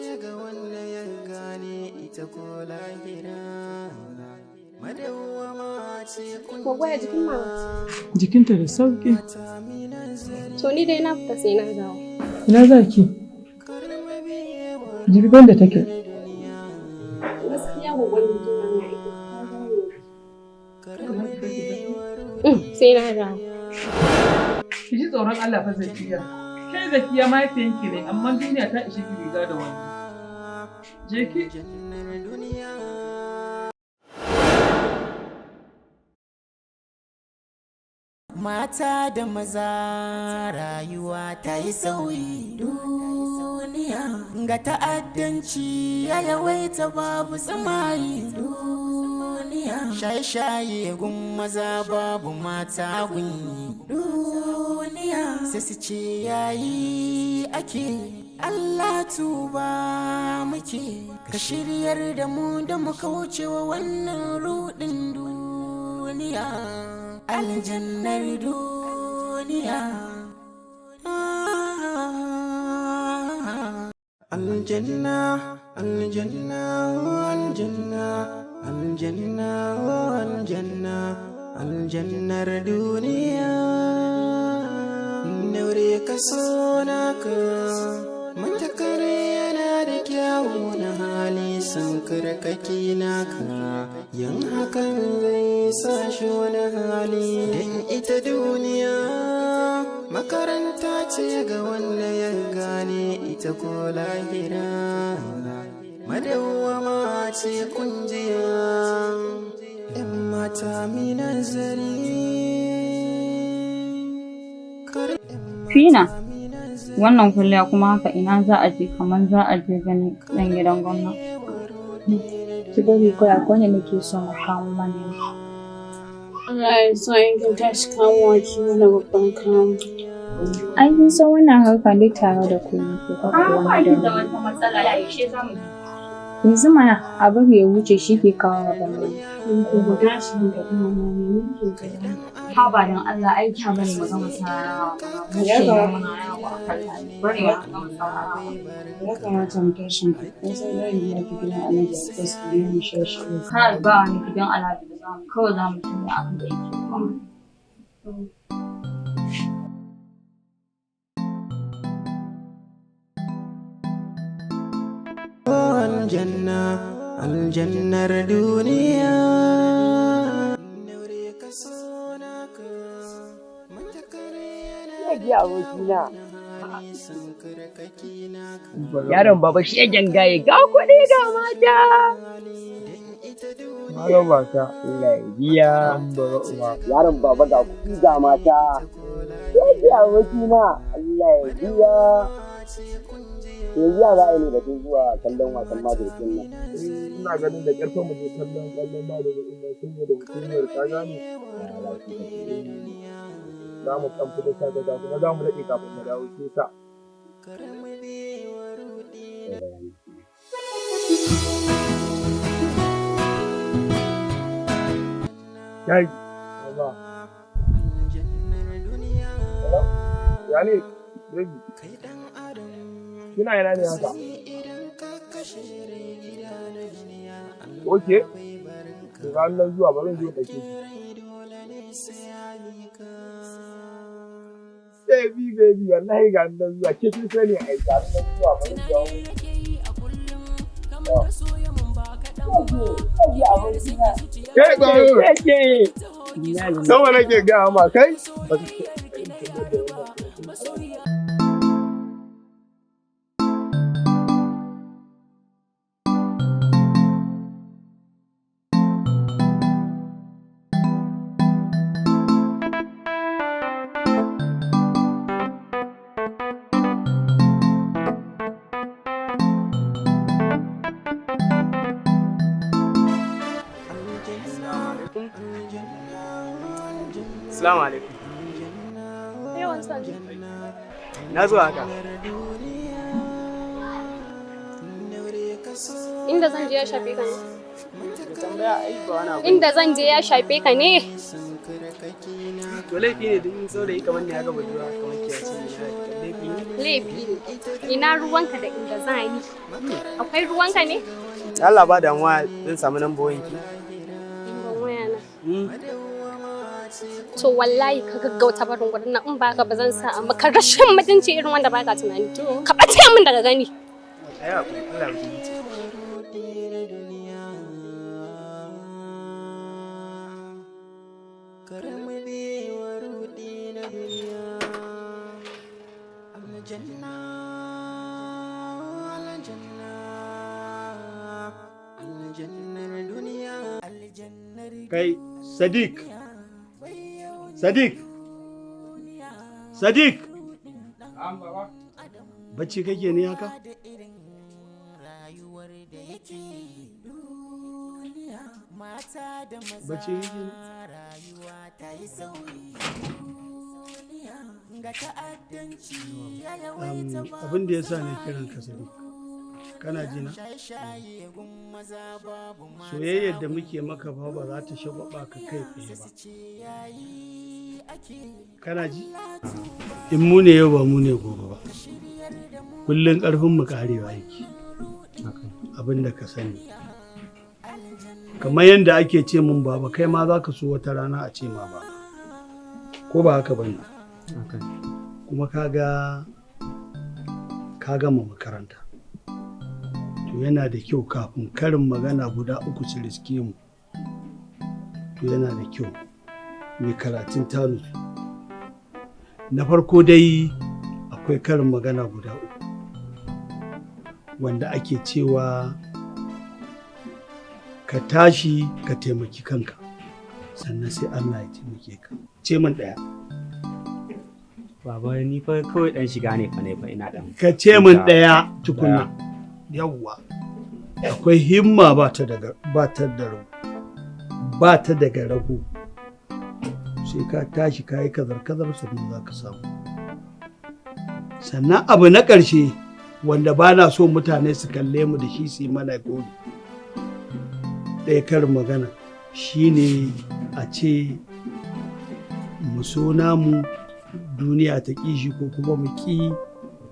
ce ga wanda ya gane ita ko lahira. Madawwama ce. Gwaggo, ya jikin mama? Jikinta da sauƙi. To, ni dai na fita, sai na dawo. Ina za ki? Jibi da take. Gaskiya gwaggo, ni jikin mama aiki. Sai na dawo. Ki ji tsoron Allah fa, Zakiya. Kai Zakiya mahaifiyanki ne, amma duniya ta ishe ki riga da wani. Je ki. Duniya. Mata da maza, rayuwa ta yi sauyi duniya, ga ta'addanci ya yawaita, babu tsamayi duniya, shaye-shaye gun maza, babu mata gunyi duniya, sai su ce yayi ake. Allah tuba muke, ka shiryar da mu da mu kaucewa wannan rudin duniya. Aljannar duniya. Aljanna, aljanna, aljanna, aljanna, aljanna, aljannar duniya. Daure ka so naka matakar yana da kyawu na hali, sun karkaki naka, yin hakan zai sa shi wani hali. Don ita duniya makaranta ce ga wanda ya gane ita ko lahira. Madawwama ce kunjiya. ‘Yan mata, mi nazari. Fina, wannan kwalliya kuma haka, ina za a je kamar za a je ganin ɗan gidan gwamna? Ki bari kawai, akwai wanda nake son a kawo mana yau. Allah ya sa in kin tashi kamuwa ki mana babban kamu. Ai kin san wannan harkar duk tare da ku muke, kar ku Ba wani ki da da wata matsala, yaushe za mu je? Yanzu mana, a bari ya wuce, shi ke kawo rabon wani. In ku ku tashi mu tafi mama, me muke jira? Ha ba, don Allah, ai kya bari mu gama sararawa. Mu Ya ce kamata. muna yawo a kan layi. Bari mu gama sararawa. Ya kamata mu tashi mu tafi. Kun san zan biya ki gidan Alhaji Abbas ku je mu sha shi. Kai, ba wani gidan Alhaji da zamu, kawai za mu tafi abin da yake ba. Aljanna, aljannar duniya. Daure ka so naka matakar yana Ji abokina. hali, sun karkaki naka. Yaron baba shegen gaye, ga kuɗi ga mata. Malam wasa. Allah ya biya. An bara uwa. Yaron baba, ga kuɗi ga mata. Shege abokina. Allah ya biya. Yanzu ya za a yi ne batun zuwa kallon wasan Madrid ɗin nan? Eh, ina ganin da ƙarfin mu je kallon ƙwallon Madrid ɗin nan saboda hukumar, ka gane. Za mu ɗan fita shakata, kuma za mu daɗe kafin mu dawo, shi yasa. Kar mu biye wa ruɗi. Kai, Allah. Hello? Ya ne, baby? Kina ina ne haka? Okay. To, ga nan zuwa, bari in zo ɗauke ki. Baby, baby, wallahi ga nan zuwa. Ke kin sani ai, ga nan zuwa, bari in dawo. Kai ba. Shege. Sama nake gaya ma kai. Assalamu alaikum. Yawan sani. Na zuwa haka. Inda zan je ya shafe ka ne? Tambaya ai ba wani abu. Inda zan je ya shafe ka ne? To, laifi ne duk saurayi kamar ni haka, budurwa kamar ki ya ce ni na laifi ne? Laifi ne. Ina ruwanka da inda za ni? Akwai ruwanka ne? Allah ba damuwa, zan samu number wayanki. Ban waya na. To wallahi ka gaggauta barin gurin nan, in ba ka ba zan sa a maka rashin mutunci irin wanda baka tunani. Ka ɓace min daga gani. Ai hakuri, Allah ya ji. Kai, Sadiq. Sadiq. Sadiq. Bacci kake ne haka? Bacci kake ne? Abin da ya sa ne kiran ka Sadiq. Kana ji na? Soyayyar da muke maka ba ba za ta shagwaba ka kai tsaye ba. Kana ji? In mu ne yau ba mu ne gobe ba. Kullum ƙarfin mu karewa yake. Abin da ka sani. Kamar yadda ake ce mun baba, kai ma za ka so wata rana a ce ma baba. Ko ba haka bane? Kuma ka ga ka gama makaranta. To yana da kyau kafin karin magana guda uku su riske mu. To yana da kyau mai karatun ta nutsu. Na farko dai akwai karin magana guda uku wanda ake cewa ka tashi ka taimaki kanka sannan sai Allah ya taimake ka. Ce min ɗaya. Baba, ni fa kawai dan shiga ne fa ne fa ina dan. Ka ce min ɗaya tukuna. Yawwa. Akwai himma ba ta daga ba ta da rago. Ba ta daga rago. Sai ka tashi ka yi kazar-kazar sannan za ka samu. Sannan abu na ƙarshe wanda ba na so mutane su kalle mu da shi su yi mana gori. Ɗaya karin magana shine a ce mu so namu duniya ta ƙi shi, ko kuma mu ƙi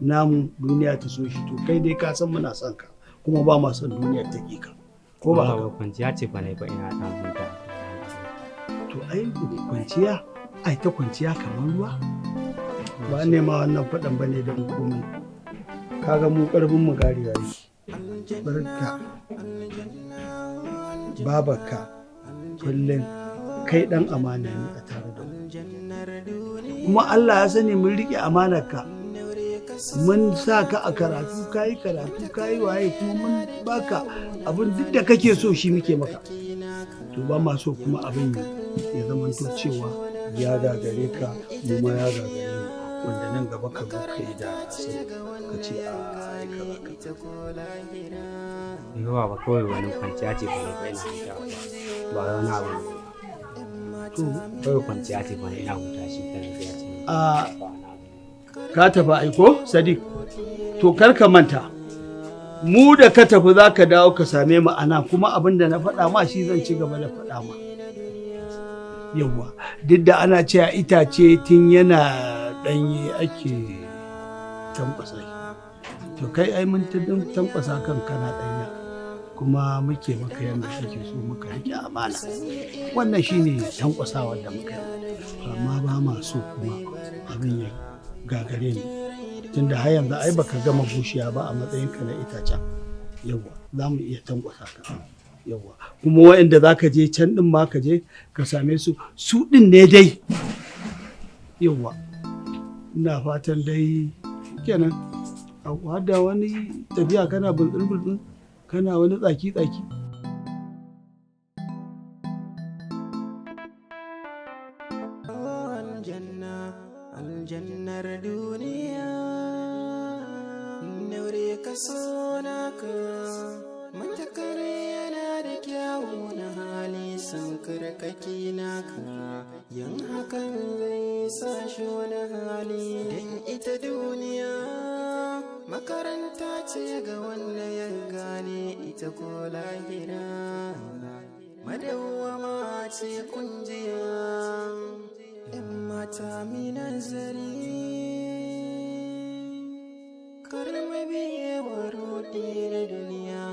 namu duniya ta so shi. To kai dai ka san muna son ka kuma ba ma son duniya ta ƙi ka. Ko ba haka? Baba, kwanciya ce fa ne fa ina dan huta. To ai kwanciya, ai ta kwanciya kamar ruwa. Ba ne ma wannan faɗan bane don komai. Kaga mu ƙarfin mu karewa yake. Barka. Babarka kullum kai ɗan amana ne a tare da mu. Kuma Allah ya sani mun riƙe amanarka. Mun sa ka a karatu, ka yi karatu, ka yi waye, kuma mun baka abin duk da kake so shi muke maka. To ba ma so kuma abin ya zamanto cewa ya gagare ka, mu ma ya gagare mu, wanda nan gaba ka zo ka yi da sai ka ce a ai kaza kaza. Ni fa baba kawai wani kwanciya ce fa ne fa ina huta ba wani abu ne. To kawai kwanciya ce fa ne ina huta shi kenan sai ya ce. A ka tafi aiko Sadiq, to kar ka manta mu da ka tafi za ka dawo ka same mu ana, kuma abin da na faɗa ma shi zan ci gaba da faɗa ma. Yawwa, duk da ana cewa itace tun yana ɗanye ake tankwasa shi. To kai ai mun tankwasa kan kana ɗanya kuma muke maka yadda ake so muka riƙe amana. Wannan shine tankwasawar da muka yi. Amma ba ma so kuma abin ya gagare ni. Tunda har yanzu ai baka gama bushiya ba a matsayinka na itacen. Yawwa, za mu iya tankwasa ka. Yawwa, kuma waɗanda za ka je can ɗin ma ka je ka same su, su ɗin ne dai. Yawwa, ina fatan dai kenan. Har da wani tafiya kana bulɗin-bulɗin, kana wani tsaki-tsaki. Aljannar duniya, daure ka so naka, matakar yana da kyawu na hali sun karkaki naka, yin hakan zai sa shi wani hali. Don ita duniya makaranta ce ga wanda ya gane ita ko lahira, madawwama ce kunjiya. ‘Yan mata mi nazari. Kar mu biye wa rudi na duniya.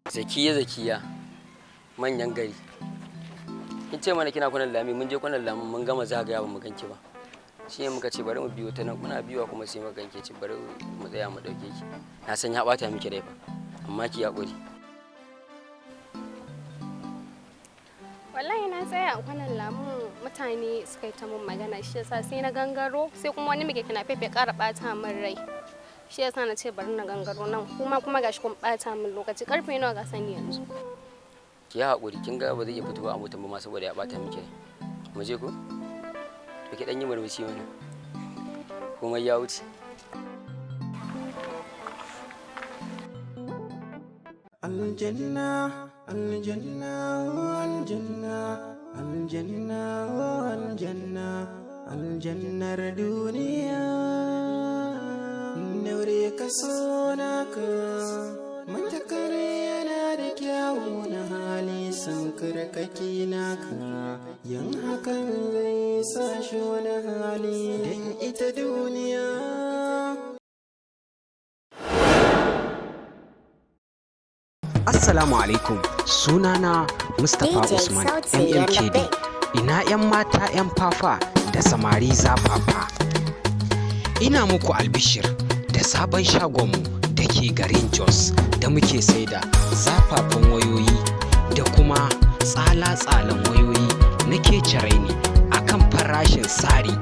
Zakiya, Zakiya, manyan gari. Kin ce mana kina kwanan Lami, mun je kwanan Lami mun gama zagaya ba mu ganki ba. Shi ne muka ce bari mu biyo ta nan, muna biyowa kuma sai muka ganki, ce bari mu tsaya mu dauke ki. Na san ya bata miki rai fa, amma ki haƙuri. Wallahi na tsaya a kwanan Lamun, mutane suka yi ta mun magana, shi yasa sai na gangaro, sai kuma wani muke kina fefe ƙara ɓata min rai. Shi yasa na ce bari na gangaro nan, kuma gashi kun ɓata min lokaci. Karfe nawa ga sani yanzu? Ki haƙuri, kin ga ba zai iya fitowa a motar ba ma saboda ya bata miki rai. Mu je ko? To ki dan yi murmushi mana. Komai ya wuce. Aljanna, aljanna, aljanna, aljanna, aljanna, aljannar duniya. Daure ka so naka, matakar yana da kyawu na hali sun karkaki naka. Yin hakan zai sa shi wani hali don ita duniya. Assalamu alaikum, sunana Mustapha DJ Usman Sauti on the MMKD. beat. Ina 'yan mata 'yan fafa da samari zafafa. Ina muku albishir da sabon shagonmu da ke garin Jos da muke saida zafafan wayoyi da kuma tsala-tsalan wayoyi na kece raini a kan farashin sari.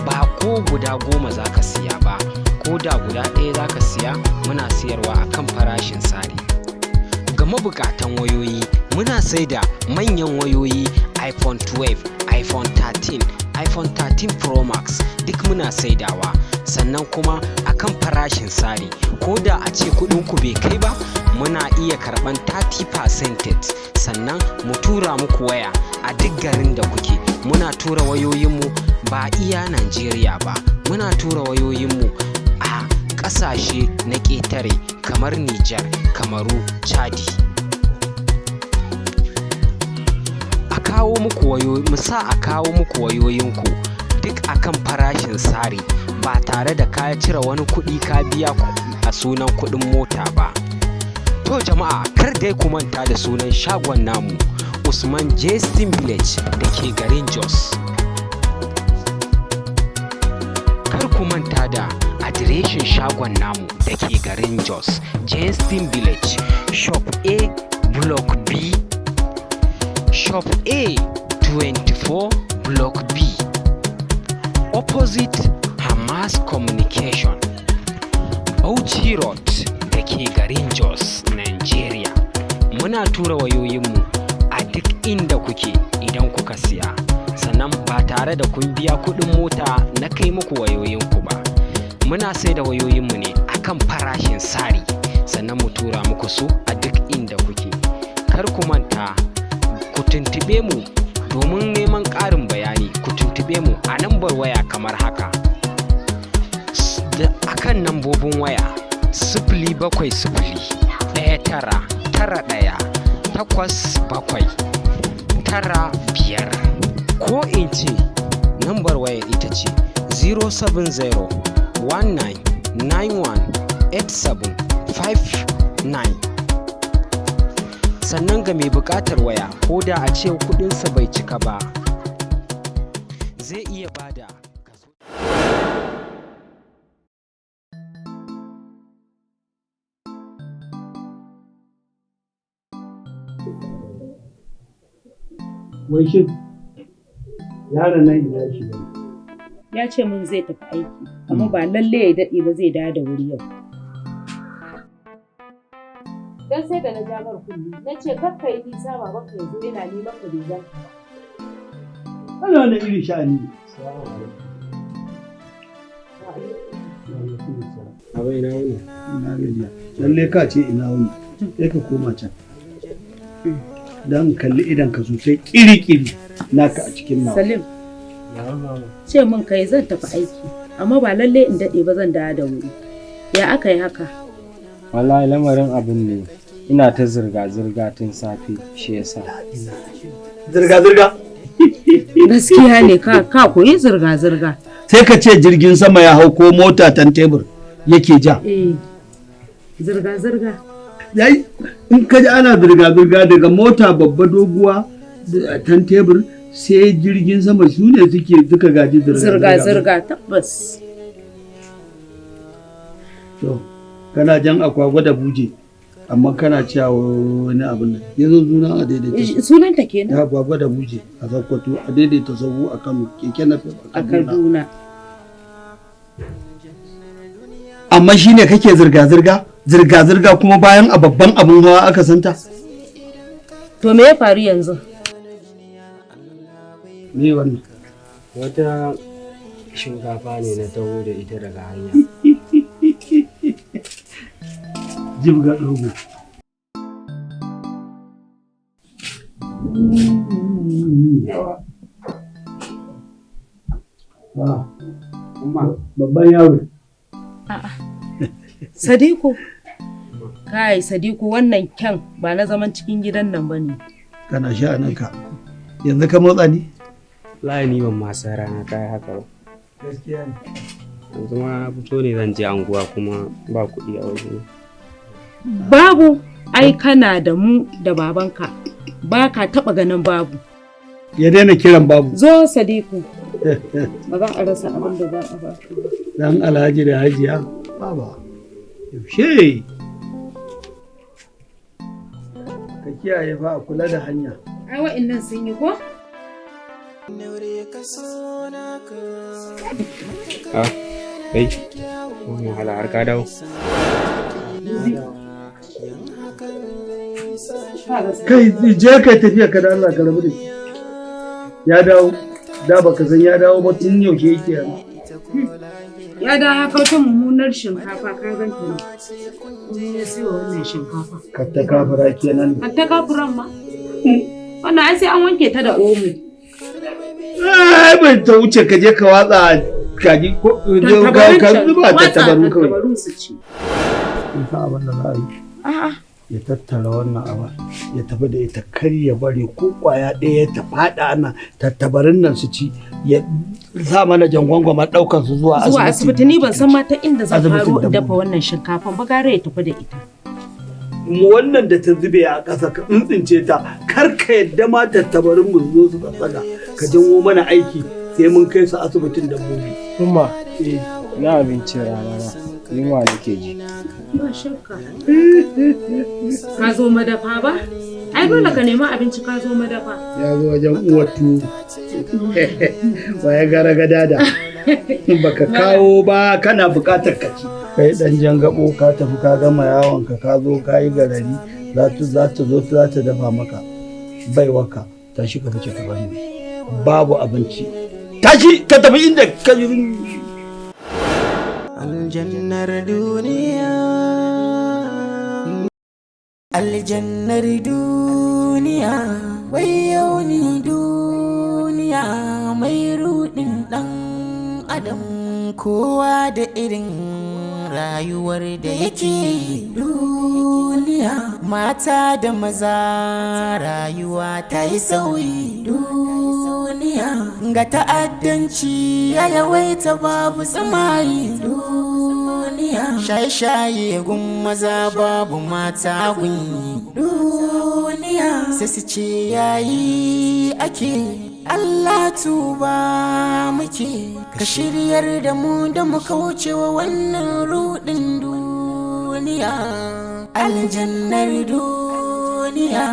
Ba ko guda 10 za ka siya ba, ko da guda ɗaya za ka siya, muna siyarwa a kan farashin sari. Ga mabukatan wayoyi, muna saida manyan wayoyi, iPhone 12, iPhone 13, iPhone 13 Pro Max, duk muna saidawa, sannan kuma akan farashin sari. Ko da a ce ku bai kai ba, muna iya karban 30%, sannan mu tura muku waya a duk garin da kuke. Muna tura wayoyinmu ba iya Najeriya ba, muna tura wayoyinmu a ƙasashe na ƙetare kamar Nijar, Kamaru, Chadi. A kawo muku wayo, mu sa a kawo muku wayoyinku duk akan farashin sari ba tare da ka cire wani kuɗi ka biya a sunan kuɗin mota ba. To jama'a, kar dai ku manta da sunan shagon namu, Usman Jestin Village da ke garin Jos. Kar ku manta da adireshin shagon namu da ke garin Jos, Jestin Village, Shop A, Block B, Shop A 24 Block B, opposite Hamas Communication, Bauchi Road da ke garin Jos, Nigeria. Muna tura wayoyinmu a duk inda kuke idan kuka siya, sannan ba tare da kun biya kuɗin mota na kai muku wayoyinku ba. Muna sai da wayoyinmu ne akan farashin sari, sannan mu tura muku su a duk inda kuke. Kar ku manta ku tuntuɓe mu domin neman ƙarin bayani. Ku tuntuɓe mu a nambar waya kamar haka, akan nambobin waya 07019918795, ko in ce nambar waya ita ce 07019918759. Sannan ga mai buƙatar waya, ko da a ce kuɗinsa bai cika ba, zai iya bada. Wai shin yaron nan ina shi ne? Ya ce min zai tafi aiki, amma ba lalle ya daɗe ba, zai dawo da wuri yau. Dan sai da na ja mar kulli, na ce kar ka yi nisa, babanka ya zo yana neman ka bai ganka ba. Ana wani iri sha'ani ne. Baba, ina wuni? Ina gajiya. Lalle ka ce ina wuni. Sai ka koma can. Dan kalli idan ka sosai kiri-kiri naka a cikin nawa. Salim, ce min kai zan tafi aiki, amma ba lalle in daɗe ba, zan dawo da wuri. Ya aka yi haka? Wallahi lamarin abin ne. Ina ta zirga-zirga tun safe, shi yasa. Zirga-zirga. Gaskiya ne, ka koyi zirga-zirga. Sai ka ce jirgin sama ya hau ko mota tan tebur yake ja. Eh. Zirga-zirga. Yayi in ka ji ana zirga-zirga daga mota babba doguwa tan tebur sai jirgin sama, su ne suka gaji zirga-zirga. Zirga-zirga tabbas. To, kana jan akwagwa da buje, amma kana cewa wani abin nan. Yanzu suna a daidaita. Sunanta kenan. Ya agwagwa da buje a Sokoto, a daidaita sahu a Kano, keke na a Kaduna. Amma shine kake zirga-zirga, zirga-zirga kuma bayan a babban abin hawa aka santa. To me ya faru yanzu? Me wannan? Wata shinkafa ne na taho da ita daga hanya. Jibga dogo. Babban yaro. Sadiku. Kai Sadiku, wannan kyan ba na zaman cikin gidan nan bane. Kana sha'aninka. Yanzu ka motsa ni? Wallahi ni ban ma san rana ta yi haka ba. Gaskiya ne. Yanzu ma na fito ne zan je anguwa, kuma ba kuɗi a wajena. Babu, ai kana da mu da babanka, ba ka taɓa ganin babu. Ya daina kiran babu. Zo Sadiku. Ba za a rasa abin da za a ba. Dan Alhaji da Hajiya. Baba. Yaushe? Ka kiyaye fa, a kula da hanya. Ai wa'annan sun yi ko? Ah, kai, wani wahala har ka dawo. Kai je ka tafiya ka da Allah, ka rabu da shi. Ya dawo, da baka san ya dawo ba, tun yaushe yake yana. Ya da ya kauta mummunar shinkafa, ka ganta ne. Ni ya siyo wannan shinkafa. Katta kafira kenan. Hatta kafuran ma. Wannan ai sai an wanke ta da omo. Ai bai ta wuce ka je ka watsa kaji ko ka zuba ta tabaru kawai. Tattabaru su ci. In san abin da za a yi. A'a. Ya tattara wannan abin ya tafi da ita, kar ya bari ko kwaya ɗaya ta faɗa ana tattabarin nan su ci, ya sa mana jangwangwama ɗaukan su zuwa Zuwa asibiti, ni ban san ma ta inda zan Asibitin faro in dabbobi. dafa wannan shinkafan ba, gara ya tafi da ita. Mu wannan da ta zube a ƙasa ka tsintsince ta, kar ka yadda ma tattabarin mu su zo su tsatsaga, ka janwo mana aiki sai mun kai su asibitin dabbobi. Umma, na abincin rana na, yunwa nake ji. Ba shakka. Ka zo madafa ba? Ai dole ka nemi abinci, ka zo madafa. Ya zo wajen uwar tuwo. Wa ya gara gada da baka kawo ba, kana buƙatar ka ci. Kai dan jan gabo, ka tafi ka gama yawon ka, ka zo ka yi garari, za ta zo za ta dafa maka baiwarka. Tashi ka fice ka bani, babu abinci, tashi ka tafi inda ka Aljannar duniya. Aljannar duniya, wai yau ni duniya mai rudin dan adam, kowa da irin rayuwar da yake yi. Duniya, mata da maza, rayuwa ta yi sauyi. Duniya, ga ta'addanci ya yawaita, babu tsamari. Duniya, shaye-shaye gun maza, babu mata gunyi. Duniya, sai su ce yayi ake. Allah tuba muke, ka shiryar da mu da mu kaucewa wannan rudin duniya. Aljannar duniya.